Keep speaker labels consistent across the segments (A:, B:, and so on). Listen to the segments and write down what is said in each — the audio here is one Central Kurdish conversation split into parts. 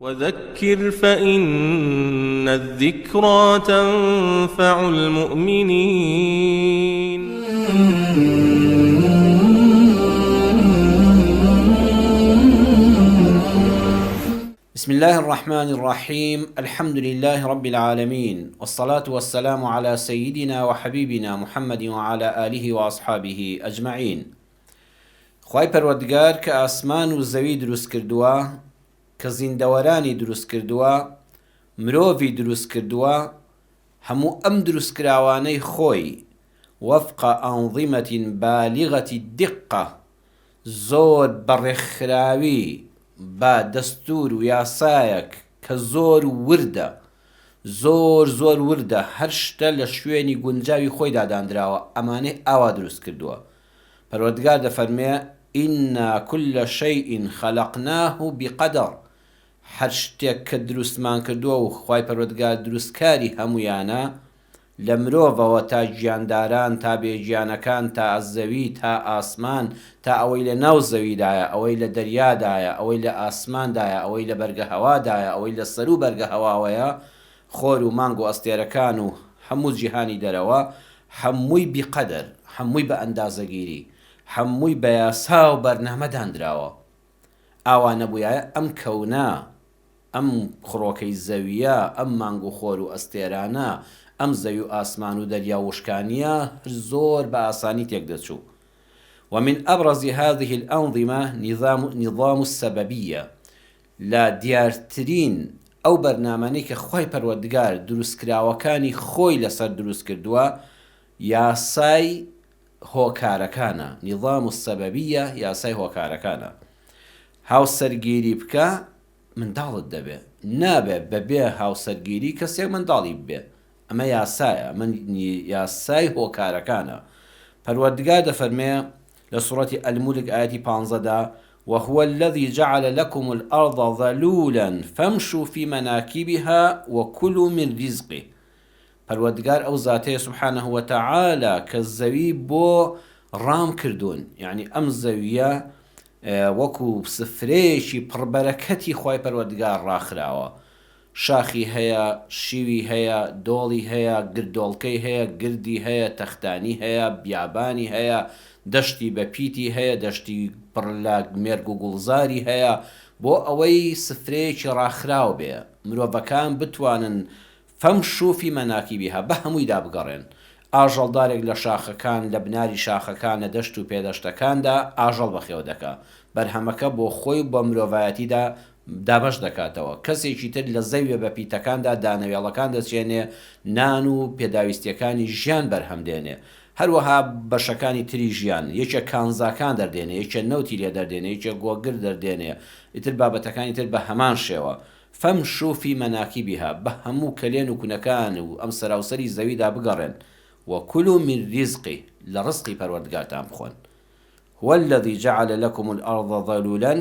A: وذکر فإن الذکری تنفع المؤمنین.
B: بسم اللە الرحمن الرحیم الحمد للە رب العالمین والصلاة والسلام علی سیدنا وحبیبنا محمد وعلی آله وأصحابه اجمعین خوای پەروەردگار کە ئاسمان و زەوی دروست کردووە کە زیندەوەرانی دروست کردووە مرۆڤی دروست کردووە هەموو ئەم دروستکراوانەی خۆی وفق انظمە بالغە الدقە زۆر بە ڕێکخراوی بە دەستور و یاسایەک کە زۆر وردە زۆر زۆر وردە هەر شتە لە شوێنی گونجاوی خۆیدا داندراوە ئەمانەی ئاوا دروست کردووە پەروەردگار دەفەرموێ، انا کل شیء خلقناه بقدر، هەر شتێک کە دروستمان کردووە و خوای پەروەردگار دروستکاری هەموویانە، لە مرۆڤەوە تا گیانداران تا بێ گیانەکان تا زەوی تا ئاسمان تا ئەوەی لە ناو زەویدایە ئەوەی لە دەریادایە ئەوەی لە ئاسماندایە ئەوەی لە بەرگەهەوادایە ئەوەی لە سەروو بەرگەهەواوەیە خۆر و مانگ و ئەستێرەکان و هەموو جیهانی دەرەوە هەمووی بیقەدەر، هەمووی بە ئەندازەگیری، هەمووی بە یاسا و بەرنامە داندراوە. ئاوا نەبوویایە ئەم کەونە، ئەم خڕۆکەی زەوییە، ئەم مانگ و خۆر و ئەستێرانە، ئەم زەوی و ئاسمان و دەریا و وشکانییە هەر زۆر بە ئاسانی تێکدەچوو. ومن ابرز هذه الانظمە نظام نظام السببیە لە دیارترین ئەو بەرنامانەی کە خوای پەروەردگار دروستکراوەکانی خۆی لەسەر دروست کردووە یاسای هۆکارەکانە، نظام السببیە، یاسای هۆکارەکانە. هاوسەرگیری بکە منداڵت دەبێ، نابێ بەبێ هاوسەرگیری کەسێک منداڵی ببێ، ئەمە یاسایە، ئەمە یاسای هۆکارەکانە. پەروەردگار دەفەرمێ لە سوڕەتی الملک ئایەتی پانزە دا، وهو الذی جعل لکم الارض ذلولا فامشوا فی مناکبها وکلوا من رزقه، پەروەردگار ئەو زاتەیە سبحانە وتعالی کە زەوی بۆ ڕام کردوون، یەعنی ئەم زەویە وەکو سفرەیەکی پڕ بەرەکەتی خوای پەروەردگار ڕاخراوە، شاخی هەیە، شیوی هەیە، دۆڵی هەیە، گردۆڵکەی هەیە، گردی هەیە، تەختانی هەیە، بیابانی هەیە، دەشتی بە پیتی هەیە، دەشتی پڕ لە مێرگ و گوڵزاری هەیە، بۆ ئەوەی سفرەیەکی ڕاخراو بێ، مرۆڤەکان بتوانن فامشوا فی مناکبها بە هەموویدا بگەڕێن. ئاژەڵدارێک لە شاخەکان، لە بناری شاخەکان، لە دەشت و پێدەشتەکاندا ئاژەڵ بەخێو دەکا. بەرهەمەکە بۆ خۆی و بە مرۆڤایەتیدا دابەش دەکاتەوە. کەسێکی تر لە زەویە بەپیتەکاندا دانەوێڵەکان دەچێنێ، نان و پێداویستییەکانی ژیان بەرهەم دێنێ. هەروەها بەشەکانی تری ژیان، یەکێک کانزاکان دەردێنێ، یەکێ نەوتی لێ دەردێنێ، یەکێ گۆگرد دەردێنێ، ئیتر بابەتەکانی تر بە هەمان شێوە. فامشوا فی مناکبها، بە هەموو کەلێن و کونەکان و ئەم سەراوسەری زەویدا بگەڕێن، وکلوا من رزقه، لە ڕزقی پەروەردگارتان بخۆن. هو الذی جعل لکم الارض ذلولا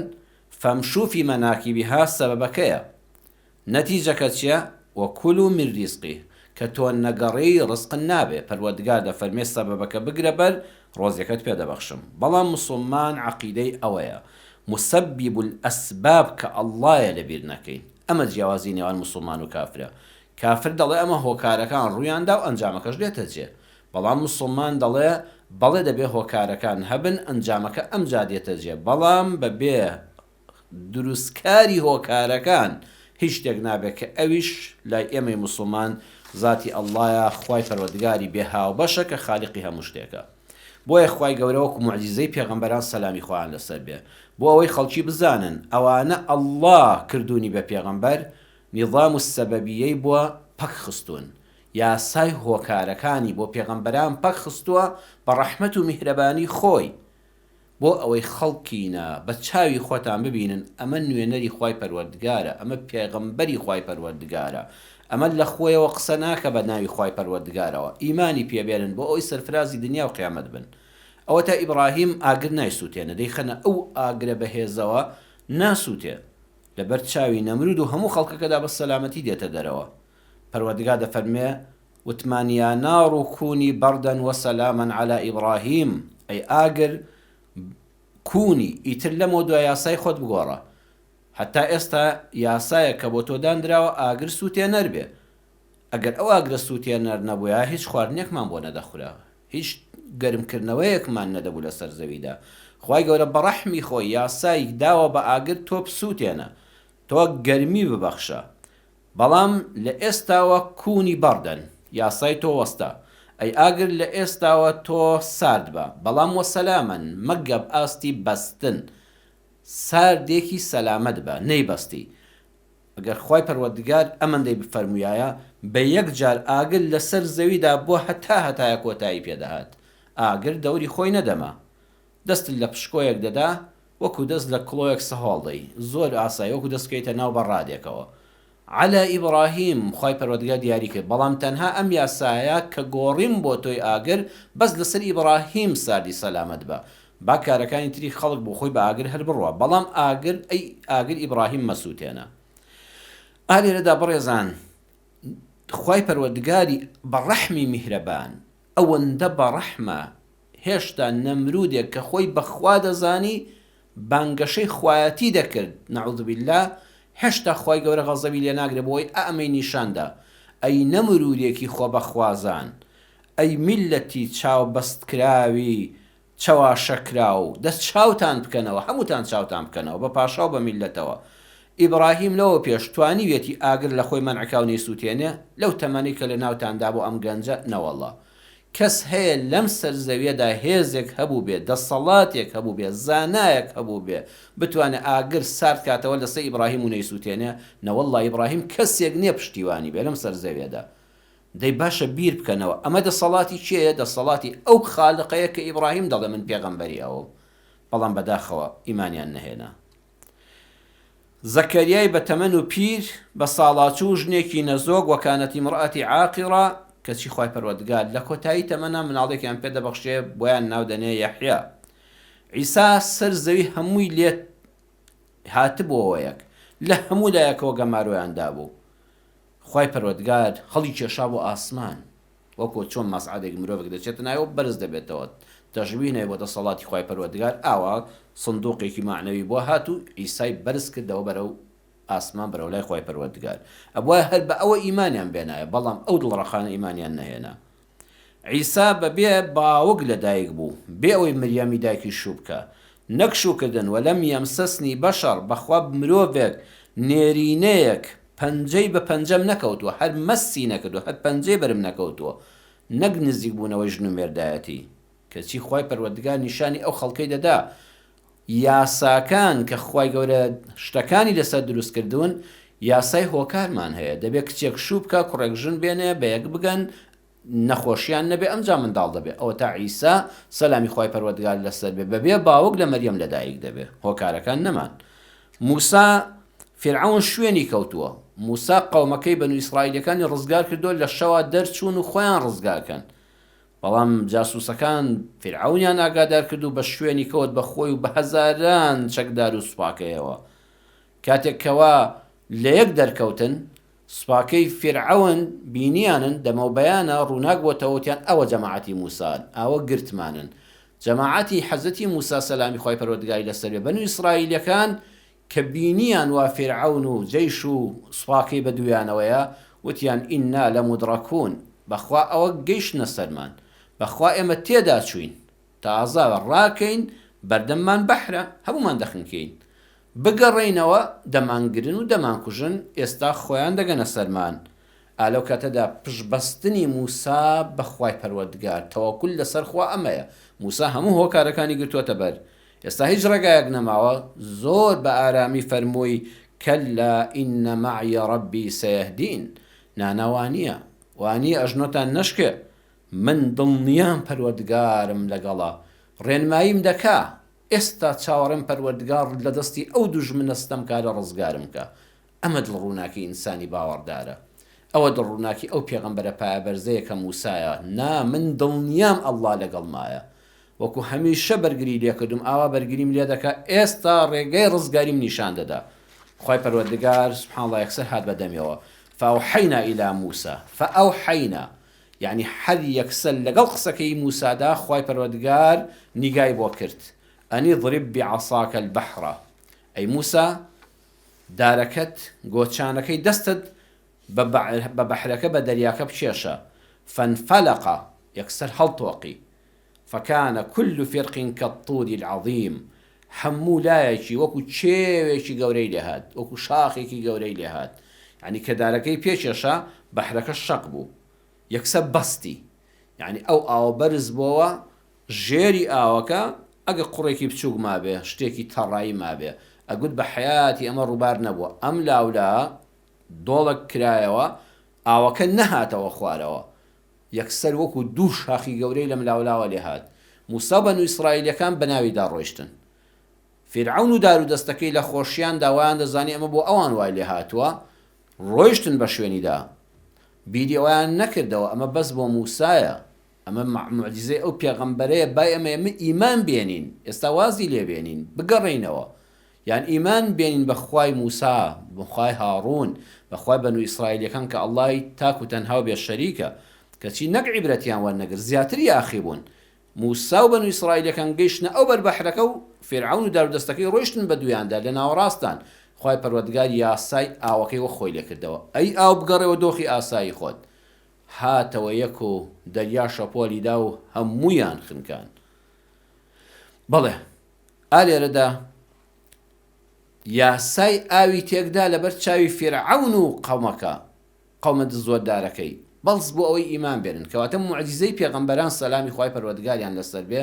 B: فامشوا فی مناکبها سەبەبەکەیە نەتیجەکە چیە وکلوا من رزقه کە تۆ نەگەڕێی ڕزقت نابێ پەروەردگار دەفەرمێ سەبەبەکە بگرە بەر ڕۆزیەکەت پێ دەبەخشم بەڵام موسڵمان عەقیدەی ئەوەیە مسبب الاسباب کە اللە یە لەبیر نەکەین ئەمە جیاوازی نێوان موسڵمان و کافرە کافر دەڵێ ئەمە هۆکارەکان ڕوویاندا و ئەنجامەکەش دێتە جێ بەڵام موسڵمان دەڵێ بەڵێ دەبێ هۆکارەکان هەبن ئەنجامەکە ئەمجا دێتە جێ بەڵام بەبێ دروستکاری هۆکارەکان هیچ شتێک نابێ کە ئەویش لای ئێمەی موسڵمان زاتی اللە یە خوای پەروەردگاری بێ هاوبەشە کە خالیقی هەموو شتێکە بۆیە خوای گەورە وەکو موعجیزەی پێغەمبەران سەلامی خوایان لەسەر بێ بۆ ئەوەی خەڵکی بزانن ئەوانە اللە کردوونی بە پێغەمبەر نیظام السببیەی بۆ پەک خستوون یاسای هۆکارەکانی بۆ پێغەمبەران پەک خستووە بە ڕەحمەت و میهرەبانی خۆی بۆ ئەوەی خەڵکینە بە چاوی خۆتان ببینن ئەمە نوێنەری خوای پەروەردگارە ئەمە پێغەمبەری خوای پەروەردگارە ئەمە لە خۆیەوە قسە ناکە بە ناوی خوای پەروەردگارەوە ئیمانی پێ بێنن بۆ ئەوەی سەرفرازی دنیا و قیامەت بن ئەوەتا ئیبڕاهیم ئاگر نایسوتێنێ دەیخەنە ئەو ئاگرە بەهێزەوە ناسوتێ لەبەر چاوی نەمرود و هەموو خەڵکەکەدا بە سەلامەتی دێتە دەرەوە پەروەردگار دەفەرموێ، وتمان یا نار کونی بردا وسلاما علی ابراهیم، ئەی ئاگر کونی، ئیتر لەمەودوا یاسای خۆت بگۆڕە. هەتا ئێستا یاسایەک کە بۆ تۆ داندراوە ئاگر سووتێنەر بێ. ئەگەر ئەو ئاگرە سووتێنەر نەبوویا هیچ خواردنێکمان بۆ نەدەخورا. هیچ گەرمکردنەوەیەکمان نەدەبوو لەسەر زەویدا. خوای گەورە بە ڕەحمی خۆی یاسای داوە بە ئاگر تۆ بسووتێنە. تۆ گەرمی ببەخشە. بەڵام لە ئێستاوە کوونی بەڕ دەن. یاسای تۆ وەستا. ئەی ئاگر لە ئێستاوە تۆ سارد بە. بەڵام وەسەلامەن مەگە ئاستی بەستن. ساردێکی سەلامەت بە. نەیبەستی. ئەگەر خوای پەروەردگار ئەمەندەی بفەرموویایە بە یەک جار ئاگر لە سەر زەویدا بۆ هەتا هەتایە کۆتایی پێ دەهات. ئاگر دەوری خۆی نەدەما. دەستت لە پشکۆیەک دەدا وەکو دەست لە کڵۆیەک سەهۆڵ دەی. زۆر ئاسایی وەکو دەست بکەیتە ناو بەڕادێکەوە. علی ئیبراهیم، خوای پەروەردگار دیاری کرد، بەڵام تەنها ئەم یاسایە کە گۆڕیم بۆ تۆی ئاگر بەس لەسەر ئیبراهیم ساردی سەلامەت بە. با کارەکانی تری خەڵک بۆ خۆی بە ئاگر هەر بڕوا بەڵام ئاگر ئەی ئاگر ئیبراهیم مەسوتێنە. ئا لێرەدا بەڕێزان خوای پەروەردگاری بە ڕەحمی میهرەبان ئەوەندە بە ڕەحمە هێشتا نەمرودێک کە خۆی بە خوا دەزانی بانگەشەی خوایەتی دەکرد نعوذ باللە هێشتا خوای گەورە غەزەبی لێ ناگرێ بۆی ئا ئەمەی نیشان دا ئەی نەمرودێکی خۆ بەخوازان ئەی میللەتی چاو بەستکراوی چەواشەکراو دەست چاوتان بکەنەوە هەمووتان چاوتان بکەنەوە بە پاشاو بە میللەتەوە ئیبراهیم لەوە پێش توانیویەتی ئاگر لە خۆی مەنعکاو نەیسوتێنێ لەو تەمەنەی کە لە ناوتاندا بۆ ئەم گەنجە نەوەڵا کەس هەیە لەم سەر زەویەدا هێزێک هەبووبێ دەسەڵاتێک هەبووبێ زانایەک هەبووبێ بتوانێ ئاگر سارد کاتەوە لەسەر ئیبراهیم و نەیسوتێنێ نەوەڵا ئیبراهیم کەسێک نیە پشتیوانی بێ لەم سەر زەویەدا دەی باشە بیر بکەنەوە ئەمە دەسەڵاتی کێیە؟ دەسەڵاتی ئەو خالقەیە کە ئیبڕاهیم دەڵێ من پێغەمبەری ئەوم بەڵام بەداخەوە ئیمانیان نەهێنا. زەکەریای بە تەمەن و پیر بە ساڵاچوو ژنێکی نەزۆک وکانت امرأتی عاقرا کەچی خوای پەروەردگار لە کۆتایی تەمەنا مناڵێکیان پێ دەبەخشێ بۆیان ناو دەنێ یەحیا عیسا سەر زەوی هەمووی لێ هاتبۆوە یەک لە هەموو لایەکەوە گەمارۆیان دابوو خوای پەروەردگار هەڵی کێشا بۆ ئاسمان وەکۆ چۆن مەسعەدێک مرۆڤێک دەچێتە ناوی و بەرز دەبێتەوە تەشبیه نەبێ بۆ دەسەڵاتی خوای پەروەردگار ئاوا سندوقێکی مەعنەوی بۆ هات و عیسای بەرز کردەوە بەرەو ئاسمان بەرەو لای خوای پەروەردگار ئەبوایە هەر بە ئەوە ئیمانیان بێنایە بەڵام ئەو دڵڕەقانە ئیمانیان نەهێنا عیسا بە بێ باوک لە دایک بوو بێ ئەوەی مریەمی دایکی شوو بکا نەک شوو کردن ولم یمسسنی بشر بەخوا مرۆڤێک نێرینەیەک پەنجەی بە پەنجەم نەکەوتووە هەر مەسی نەکردووە هەر پەنجەی بەرم نەکەوتووە نەک نزیک بوونەوەی ژن و مێردایەتی کەچی خوای پەروەردگار نیشانی ئەو خەڵکەی دەدا یاساکان کە خوای گەورە شتەکانی لەسەر دروست کردوون یاسای هۆکارمان هەیە دەبێ کچێک شوو بکا کوڕێک ژن بێنێ بەیەک بگەن نەخۆشیان نەبێ ئەمجا منداڵ دەبێ ئەوەتا عیسا سەلامی خوای پەروەردگار لەسەر بێ بەبێ باوک لە مەریەم لەدایک دەبێ هۆکارەکان نەمان موسا فیرعەون شوێنی کەوتووە موسا قەومەکەی بەنو ئیسرائیلەکانی ڕزگار کردووە لە شەوا دەرچوون و خۆیان ڕزگارکەن بەڵام جاسوسەکان فیرعەونیان ئاگادار کرد و بە شوێنی کەوت بە خۆی و بە هەزاران چەکدار و سوپاکەیەوە کاتێک کەوا لە یەک دەرکەوتن سوپاکەی فیرعەون بینیانن دەمەو بەیانە ڕووناک بۆتەوە وتیان ئەوە جەماعەتی موسان ئاوە گرتمانن جەماعەتی حەزرەتی موسا سەلامی خوای پەروەردگاری لەسەر بێ بەنو ئیسرائیلەکان کە بینیان وا فیرعەون و جەیش و سوپاکەی بە دوویانەوەیە وتیان ئینا لەمودڕەکون بەخوا ئەوە گەیشتنە سەرمان بەخوا ئێمە تێدا چووین تازە ڕاکەین بەردەممان بەحرە هەموومان دەخنکێین بگەڕێینەوە دەمانگرن و دەمانکوژن، ئێستا خۆیان دەگەنە سەرمان. ئا لەو کاتەدا پشتبەستنی موسا بە خوای پەروەردگار، تەوەکول لەسەر خوا ئەمەیە، موسا هەموو هۆکارەکانی گرتووەتە بەر، ئێستا هیچ ڕێگایەک نەماوە، زۆر بە ئارامی فەرمووی، کلا ان معی ربی سیهدین، نانا وانییە، وانییە ئەژنۆتان نەشکێ، من دڵنیام پەروەردگارم لەگەڵە، ڕێنماییم دەکا، ئێستا چاوەڕێم پەروەردگار لە دەستی ئەو دوژمنە ستەمکارە ڕزگارم کا. ئەمە دڵڕووناکی ئینسانی باوەڕدارە. ئەوە دڵڕووناکی ئەو پێغەمبەرە پایەبەرزەیە کە موسایە، نا من دڵنیام ئەڵڵا لەگەڵمایە. وەکو هەمیشە بەرگری لێکردووم ئاوا بەرگریم لێدەکا، ئێستا ڕێگای ڕزگاریم نیشان دەدا. خوای پەروەردگار سبحان اللە یەکسەر هات بە دەمیەوە، فاوحینا الی موسی، فاوحینا، یەعنی هەر یەکسەر لەگەڵ قسەکەی موسادا خوای پەروەردگار نیگای بۆ کرد، ان اضرب بعصاک البحر، ئەی موسا دارەکەت، گۆچانەکەی دەستت بە بەحرەکە بە دەریاکە بکێشە، فانفلق، یەکسەر هەڵتۆقی، فکان کل فرق کالطود العظیم، هەموو لایەکی وەکو کێوێکی گەورەی لێهات، وەکو شاخێکی گەورەی لێهات، یەعنی کە دارەکەی پێکێشا بەحرەکە شەق بوو، یەکسەر بەستی، یەعنی ئەو ئاوە بەرز بۆوە ژێری ئاوەکە ئەگە قوڕێکی بچووک مابێ، شتێکی تەڕایی مابێ، ئەگوت بە حەیاتی ئەمە ڕووبار نەبووە، ئەم لاولا دۆڵەک کرایەوە، ئاوەکە نەهاتەوە خوارەوە، یەکسەر وەکو دوو شاخی گەورەی لەم لاولاوە لێ هات. موسا و بەنو ئیسرائیلیەکان بە ناویدا ڕۆیشتن. فیرعەون و دارودەستەکەی لە خۆشیاندا وایان دەزانی ئەمە بۆ ئەوان وای لێ هاتووە، ڕۆیشتن بە شوێنیدا. بیری ئەوەیان نەکردەوە ئەمە بەس بۆ موسایە، ئەمە موعجیزەی ئەو پێغەمبەرەیە با ئێمە ئێمە ئیمان بێنین، ئێستا وازی لێ بێنین، بگەڕێینەوە. یان ئیمان بێنین بە خوای موسا، بە خوای هاڕوون، بە خوای بەنو ئیسرائیلیەکان کە اللە ی تاک و تەنها و بێ شەریکە. کەچی نەک عیبرەتیان وەرنەگرت، زیاتر یاخی بوون. موسا و بەنو ئیسرائیلیەکان گەیشتنە ئەو بەر بەحرەکە و فیرعەون و دارودەستەکەی ڕۆیشتن بە دوویاندا لە ناوەڕاستان، خوای پەروەردگار یاسای ئاوەکەی وەک خۆی لێ کردەوە، ئەی ئاو بگەڕێوە دۆخی ئاسایی خۆت. هاتەوە یەک و دەریا شەپۆلی دا و هەموویان خنکان. بەڵێ ئا لێرەدا یاسای ئاوی تێکدا لەبەر چاوی فیرعەون و قەومەکە، قەومە دزۆردارەکەی، بەڵس بۆ ئەوەی ئیمان بێنن، کەواتە موعجیزەی پێغەمبەران سەلامی خوای پەروەردگاریان لەسەر بێ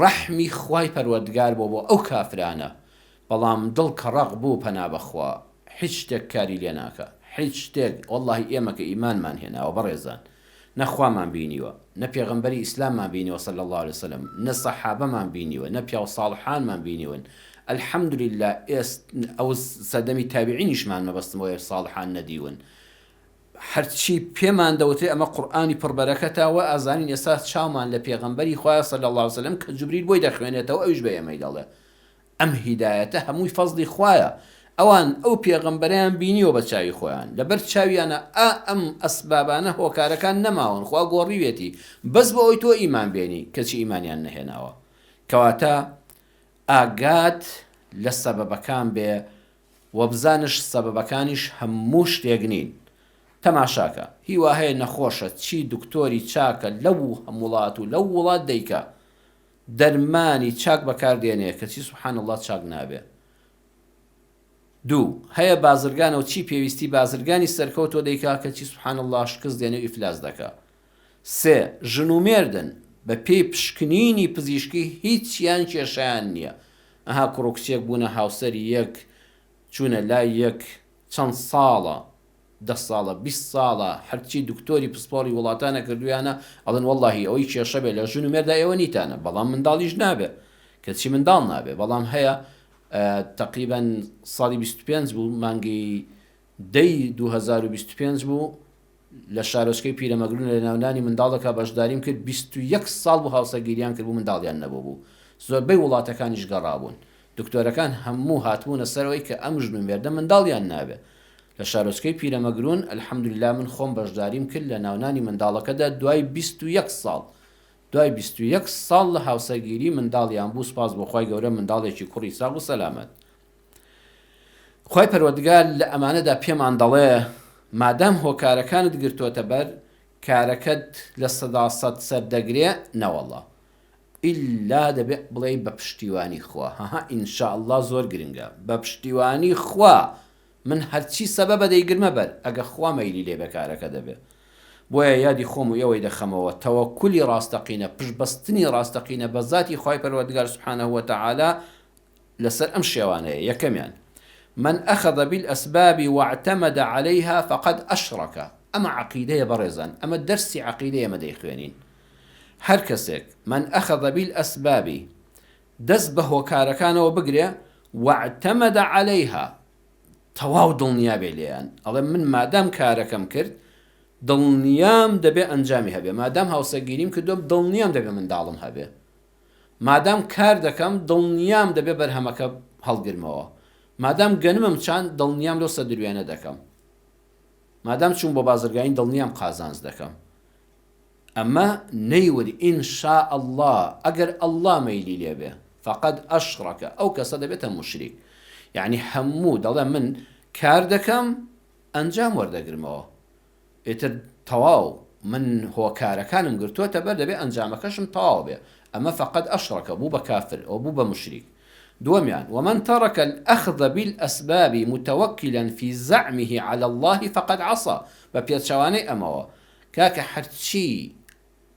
B: ڕەحمی خوای پەروەردگار بۆ بۆ ئەو کافرانە، بەڵام دڵ کە ڕەق بوو پەنا بەخوا هیچ شتێک کاری لێ ناکا هیچ شتێک وەڵاهی ئێمە کە ئیمانمان هێناوە بەڕێزان نە خوامان بینیوە نە پێغەمبەری ئیسلاممان بینیوە صلی اللە علیە وسلم نە سەحابەمان بینیوە نە پیاو ساڵحانمان بینیون الحمدللە ئێست ئەو سەردەمی تابعینیشمان مەبەستم ئەوەیە ساڵحان نەدیون هەرچی پێمان دەوترێ ئەمە قورئانی پڕ بەرەکەتە وە ئەزانین ئێستا چاومان لە پێغەمبەری خوایە صلی اللە علیە وسلم کە جبریل بۆی دەخوێنێتەوە ئەویش بە ئێمەی دەڵێ ئەم هیدایەتە هەمووی فەزڵی خوایە ئەوان ئەو پێغەمبەرەیان بینیوە بە چاوی خۆیان لەبەر چاویانە ئا ئەم ئەسبابانە هۆکارەکان نەماون خوا گۆڕیوێتی بەس بۆ ئەوەی تۆ ئیمان بێنی کەچی ئیمانیان نەهێناوە کەواتە ئاگات لە سەبەبەکان بێ وە بزانش سەبەبەکانیش هەموو شتێک نین تەماشاکە هی وا هەیە نەخۆشە چی دکتۆری چاکە لەو وڵات و لەو وڵات دەیکا دەرمانی چاک بەکار دێنێ کەچی سبحان اللە چاک نابێ دوو، هەیە بازرگانە و چی پێویستی بازرگانی سەرکەوتوە دەیکا کەچی سبحان اللە شکست دێنێ و ئیفلاس دەکا سێ، ژن و مێردن بە پێی پشکنینی پزیشکی هیچیان کێشەیان نیە ئەها کوڕ و کچێک بوونە هاوسەری یەک چوونە لای یەک چەند ساڵە دە ساڵە 20 ساڵە هەرچی دکتۆری پسپۆڕی وڵاتانە کردویانە ئەڵێن وەڵاهی ئەوەی کێشە بێ لە ژن و مێردا ئێوە نیتانە بەڵام منداڵیش نابێ کەچی منداڵ نابێ بەڵام هەیە تقریبا ساڵی 25 بوو مانگی دەی 2025 بوو لە شارۆچکەی پیرەمەگرون لە ناونانی منداڵەکە بەشداریم کرد 21 ساڵ بوو هاوسەرگیریان کرد بوو منداڵیان نەبوو بوو زۆربەی وڵاتەکانیش گەڕابوون دکتۆرەکان هەموو هاتبوونە سەرەوەی کە ئەم ژن و مێردە منداڵیان نابێ لە شارۆچکەی پیرەمەگرون الحمدللە من خۆم بەشداریم کرد لە ناونانی منداڵەکەدا دوای 21 ساڵ دوای 21 ساڵ لە هاوسەرگیری منداڵیان بوو سوپاس بۆ خوای گەورە منداڵێکی کوڕی ساغ و سەلامەت خوای پەروەردگار لە ئەمانەدا پێمان دەڵێ مادام هۆکارەکانت گرتۆتە بەر کارەکەت 100% سەردەگرێ نەوەڵا ئیلا دەبێ بڵێی بە پشتیوانی خوا هەها ان شاء اللە زۆر گرنگە بە پشتیوانی خوا من هەرچی سەبەبە دەیگرمە بەر ئەگە خوا مەیلی لێ بێ کارەکە دەبێ بۆیە یادی خۆم و ئێوەی دەخەمەوە تەوەکولی ڕاستەقینە پشت بەستنی ڕاستەقینە بە زاتی خوای پەروەردگار سبحانە وتعالی لەسەر ئەم شێوانەیە یەکەمیان من اخذ بالاسباب واعتمد عليها فقد اشرك ئەمە عەقیدەیە بەڕێزان ئەمە دەرسی عەقیدەیە ئێمە دەیخوێنین هەر کەسێک، من اخذ بالاسباب، دەست بە هۆکارەکانەوە بگرێ، واعتمد علیها، تەواو دڵنیا بێ لێیان، ئەڵێ من مادام کارەکەم کرد دڵنیام دەبێ ئەنجامی هەبێ، مادام هاوسەرگیریم کردووە دڵنیام دەبێ منداڵم هەبێ، مادام کار دەکەم دڵنیام دەبێ بەرهەمەکە هەڵگرمەوە، مادام گەنمم چاند دڵنیام لەو سەدروێنە دەکەم، مادام چووم بۆ بازرگانی دڵنیام قازانج دەکەم. ئەمە نەیوت ان شاء اللە ئەگەر اللە مەیلی لێ بێ فقد اشرک ئەو کەسە دەبێتە موشریک. یەعنی هەموو دەڵێ من کار دەکەم ئەنجام وەردەگرمەوە ئیتر تەواو من هۆکارەکانم گرتووەتە بەر دەبێ ئەنجامەکەشم تەواو بێ ئەمە فقد أشرك بوو بە کافر ئەو بوو بە مشریک. دووەمیان، ومن ترک الأخذ بالأسباب متوکلا فی زعمه علی اللە فقد عصی، بە پێچەوانەی ئەمەوە کاکە هەرچی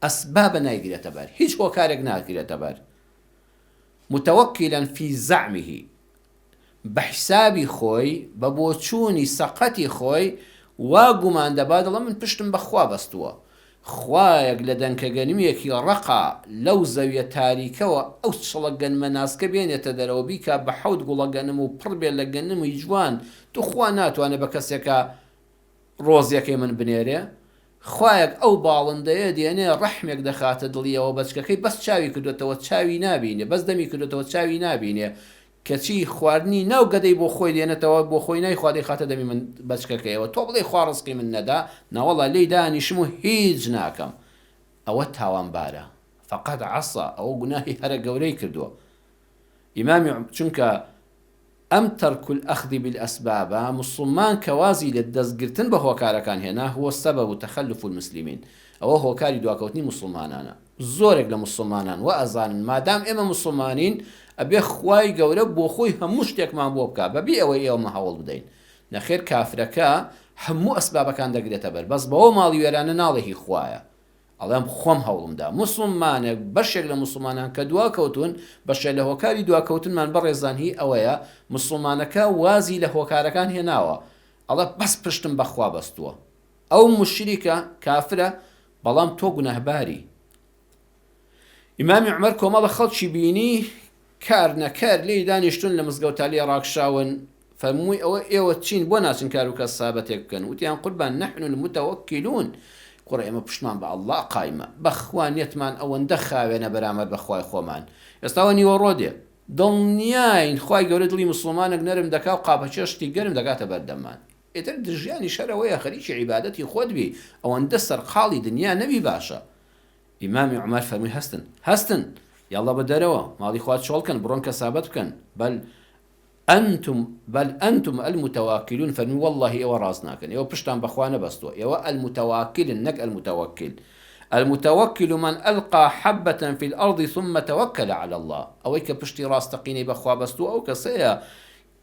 B: ئەسبابە نایگرێتە بەر هیچ هۆکارێک ناگرێتە بەر متوکلا فی زعمه بە حیسابی خۆی بە بۆچوونی سەقەتی خۆی وا گومان دەبا دەڵێ من پشتم بە خوا بەستووە خوایەک لە دەنکە گەنمێکی ڕەقا لەو زەویە تاریکەوە ئەو چڵە گەنمە ناسکە بێنێتە دەرەوە بیکا بە حەوت گوڵە گەنم و پڕ بێ لە گەنمی جوان توخوا ناتوانێ بە کەسێکا ڕۆزیەکەی من بنێرێ؟ خوایەک ئەو باڵندەیە دێنێ ڕەحمێک دەخاتە دڵیەوە بەچکەکەی بەس چاوی کردۆتەوە چاوی نابینێ بەس دەمی کردۆتەوە چاوی نابینێ کەچی خواردنی ناو گەدەی بۆ خۆی دێنێتەوە بۆ خۆی نایخوا دەیخاتە دەمی من بەچکەکەیەوە تۆ بڵێی خوا ڕزقی من نەدا نەوەڵا لێی دانیشم و هیچ ناکەم ئەوە تاوانبارە فقد عصا ئەوە گوناهی هەرە گەورەی کردووە ئیمامی چونکە ئەم ترک الاخذ بالاسباب موسڵمان کە وازی لە دەست گرتن بە هۆکارەکان هێنا هو سبب تخلف المسلمین ئەوە هۆکاری دواکەوتنی موسڵمانانە زۆرێک لە موسڵمانان وا ئەزانن مادام ئێمە موسڵمانین ئەبێ خوای گەورە بۆخۆی هەموو شتێکمان بۆ بکا بەبێ ئەوەی ئێمە هەوڵ بدەین نەخێر کافرەکە هەموو ئەسبابەکان دەگرێتە بەر بەس بەوە ماڵی وێرانە ناڵێ هی خوایە ئەڵێم خۆم هەوڵم دا. موسڵمانێک، بەشێک لە موسڵمانان کە دواکەوتوون، بەشێ لە هۆکاری دواکەوتنمان بەڕێزان هی ئەوەیە، موسڵمانەکە وازی لە هۆکارەکان هێناوە، ئەڵێ بەس پشتم بە خوا بەستووە. ئەو موشریکە، کافرە، بەڵام تۆ گوناهباری. ئیمامی عومەر کۆمەڵە خەڵکی بینی کار نەکەر لێی دانیشتوون لە مزگەوتا لێ ڕاکشاون، فەرمووی ئەوە ئێوە چین بۆ ناچن کار و کەسابەتێک بکەن؟ وتیان قوربان نحن المتوکلون، کوڕە ئێمە پشتمان بە اللە قایمە، بەخوا نیەتمان ئەوەندە خاوێنە بەرامبەر بە خوای خۆمان، ئێستا وا نیوەڕۆ دێ دڵنیاین خوای گەورە دڵی موسڵمانێک نەرم دەکا و قاپەچێشتی گەرم دەکاتە بەردەممان، ئیتر ژیانیش هەر ئەوەیە خەریکی عیبادەتی خۆت بی ئەوەندە سەرقاڵی دنیا نەبی باشە. ئیمامی عومەر فەرمووی هەستن هەستن یاڵڵا بە دەرەوە ماڵی خوا چۆڵ کەن بڕۆن کەسابەت بکەن بەل أنتم بل أنتم المتواكلون فەرمووی وەڵڵاهی ئێوە ڕاست ناکەن ئێوە پشتان بە خوا نەبەستووە ئێوە المتواکلن نەک المتوکل المتوکل من ألقى حبة في الأرض ثم توكل على الله ئەوەی کە پشتی ڕاستەقینەی بە خوا بەستووە ئەو کەسەیە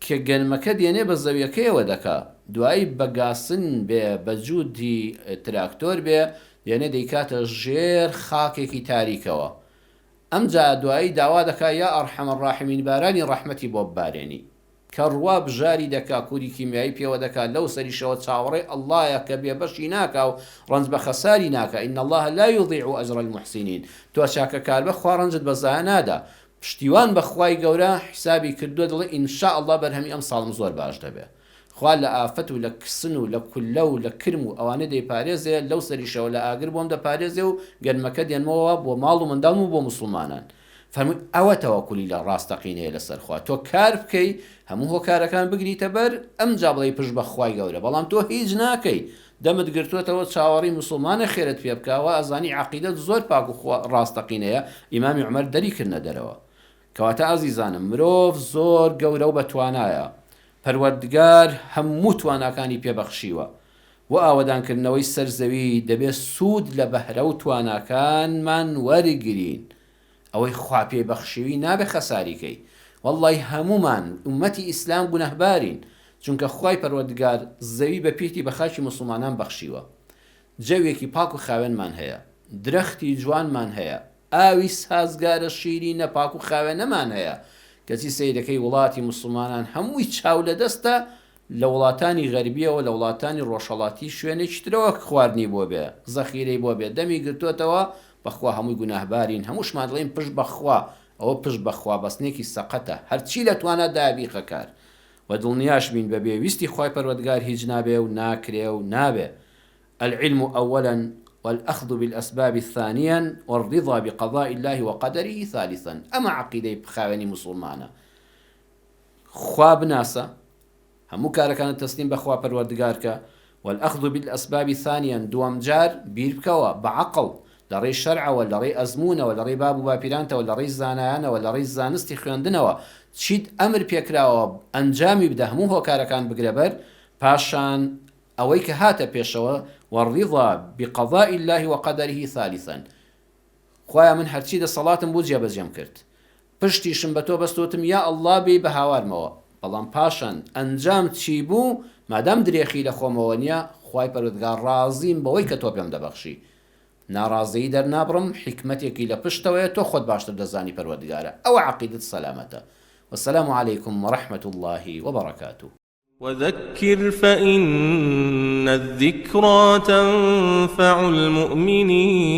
B: کە گەنمەکە دێنێ بە زەویەکەیەوە دەکا دوایی بە گاسن بێ بە جووتی تراکتۆر بێ دێنێ دەیکاتە ژێر خاکێکی تاریکەوە ئەمجا دوایی داوا دەکا یا ارحم الراحمین بارانی ڕەحمەتی بۆ ببارێنی کە ڕوا بژاری دەکا کوری کیمیایی پێوە دەکا لەو سەریشەوە چاوەڕێی اللە یە کە بێ بەشی ناکا و ڕەنج بە خەساری ناکا ان اللە لا یضیع اجر المحسنین تۆ چاکەکاربە خوا ڕەنجت بە زایە نادا پشتیوان بە خوای گەورە حیسابی کردوە دەڵێ ان شاء اللە بەرهەمی ئەمساڵم زۆر باش دەبێ خوا لە ئافەت و لە کسن و لە کوللە و لە کرم و ئەوانە دەیپارێزێ لەو سەریشەوە لە ئاگر بۆم دەپارێزێ و گەنمەکە دێنمەوە بۆ ماڵ و منداڵم و بۆ موسڵمانان فەرمووی ئەوە تەوەکولی لە ڕاستەقینەیە لەسەر خوا تۆ کار بکەی هەموو هۆکارەکان بگریتە بەر ئەمجا بڵێی پشت بە خوای گەورە بەڵام تۆ هیچ ناکەی دەمت گرتووەتەوە چاوەڕێی موسڵمانێک خێرت پێ بکا وا ئەزانی عەقیدەت زۆر پاک و خوا ڕاستەقینەیە ئیمامی عومەر دەری کردنە دەرەوە کەواتە ئازیزانم مرۆڤ زۆر گەورە و بەتوانایە پەروەردگار هەموو تواناکانی پێ بەخشیوە بۆ ئاوەدانکردنەوەی سەر زەوی دەبێ سوود لە بەهرە و تواناکانمان وەرگرین ئەوەی خوا پێی بەخشیوی نابێ خەساری کەی وەڵڵای هەموومان ئوممەتی ئیسلام گوناهبارین چونکە خوای پەروەردگار زەوی بە پیتی بە خاکی موسڵمانان بەخشیوە جەوێکی پاک و خاوێنمان هەیە درەختی جوانمان هەیە ئاوی سازگارە شیرینە پاک و خاوێنەمان هەیە کەچی سەیرەکەی وڵاتی موسڵمانان هەمووی چاو لەدەستە لە وڵاتانی غەربیەوە لە وڵاتانی ڕۆژهەڵاتی شوێنێکی ترەوە خواردنی بۆ بێ زەخیرەی بۆ بێ دەمی گرتۆتەوە بەخوا هەمووی گوناهبارین هەمووشمان دەڵێین پشت بەخوا ئەوە پشت بەخوا بەستنێکی سەقەتە هەرچی لە تواناتدایە بیخە کار وە دڵنیاش بین بەبێ ویستی خوای پەروەردگار هیچ نابێ و ناکرێ و نابێ العلم اولا والأخذ بالأسباب ثانیا والرضا بقضاء اللە وقدره ثالثا ئەمە عەقیدەی خاوێنی موسوڵمانە خوا بناسە هەموو کارەکانت تەسلیم بە خوا پەروەردگار کە، والأخذ بالأسباب ثانیا دووەم جار بیر بکەوە بە عەقڵ لە ڕێی شەرعەوە لە ڕێی ئەزموونەوە لە ڕێی باب و باپیرانتەوە لە ڕێی زانایانەوە لە ڕێی زانستی خوێندنەوە. چیت ئەمر پێکراوە ئەنجامی بدە هەموو هۆکارەکان بگرە بەر، پاشان ئەوەی کە هاتە پێشەوە، والرضا بقضاء اللە وقدره ثالثا، خوایە من هەرچی دەسەڵاتم بوو جێبەجێم کرد، پشتیشم بە تۆ بەست وتم یا اللە بێی بە هاوارمەوە، بەڵام پاشان ئەنجام چی بوو مادام درێخی لە خۆمەوە نیە، خوای پەروەردگار ڕازیم بەوەی کە تۆ پێم دەبەخشی، ناڕازیی دەرنابڕم، حیکمەتێکی لە پشتەوەیە تۆ خۆت باشتر دەزانی پەروەردگارە، ئەوە عەقیدەت سەلامەتە. والسلام علیکم ورحمة اللە وبرکاته.
A: وذکر فإن الذکری تنفع المؤمنین.